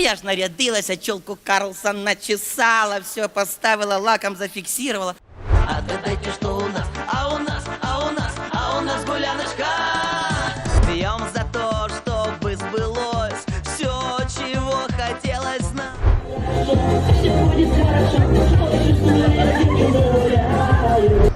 я ж нарядилась, челку Карлсон начесала, все поставила, лаком зафиксировала. Отгадайте, что у нас, а у нас, а у нас, а у нас гуляночка. Пьем за то, чтобы сбылось все, чего хотелось нам. Все будет хорошо, что чувствую, я не гуляю.